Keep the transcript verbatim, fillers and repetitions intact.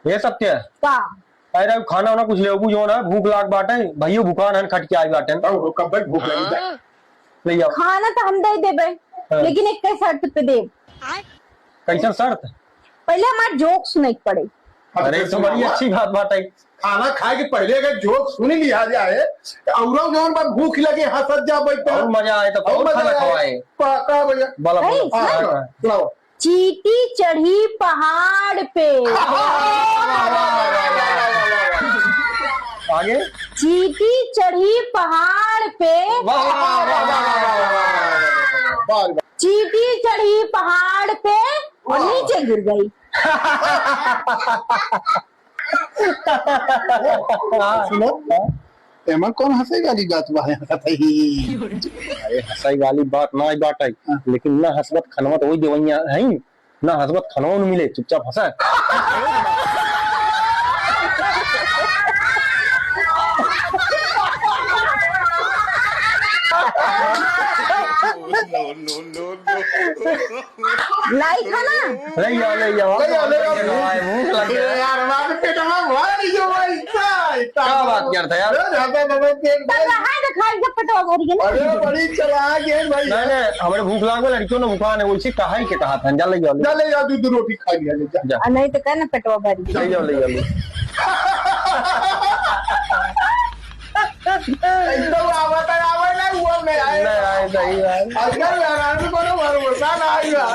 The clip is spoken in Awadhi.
ये सत्य है। का? अरे, खाना वाना कुछ लेबू जौन है, भूख लाग बाटे, भइयो भुखान हन, खट के आई बाटे। तब कब तक भूख लगी जाए? ले आओ। खाना तो हम दे देबे, हाँ। लेकिन एक शर्त पे देब। कैसन शर्त? पहले हमार जोक सुने के पड़े। अरे, तो बड़ी अच्छी बात बाटे। खाना खाए के पहले अगर जोक सुन लिया जाए, तो औरो जौन बा भूख लगे, हंसत जा बैठा। और मजा आए, तो और और मजा खाना आए। खवाए। का, का भैया? बोला, नहीं, बोला। हाँ, सुनो। हाँ, सुनाओ। चींटी चढ़ी पहाड़ पे। आगे? चींटी चढ़ी पहाड़ पे। वाह, वाह, वाह। चींटी चढ़ी पहाड़ पे और वाह। नीचे गिर गई। सुनो, एमा कौन हंसे वाली बात बा? हंसत है ही। अरे, हंसाई वाली बात ना बात है, हाँ। लेकिन ना हंसबत खनवा तो वही देवैया है, ना हंसबत खनवा न मिले, चुपचाप हंसा। No, no, no, no। लाई खाना? ले जाओ, ले जाओ। ले जाओ, ले जाओ। भूख लग गया। भूख लग गया। ए यार, हमारे पेट में भर जो भाई, इतना, इतना। क्या बात करता है यार? अरे, ज्यादा बाबा पेट तब भर। रहा है तो खाई जब पेटवा भर गया ना। अरे, बड़ी चालाक है भाई। नहीं, नहीं, हमारे भूख लाग गया, लड़कियों ने भूखा नहीं, उसी कहा ही के कहा था, जा ले जाओ, ले। जा ले जाओ, दूध रोटी खा लिया, ले जा। जा। आ, नहीं तो कहना पेटवा भर गया। ले जाओ, ले जाओ, ले। एकदम आवता आवे ना, वो में आए। नहीं आए, सही बात। अगर यार, आदमी को ना भरोसा ना आएगा।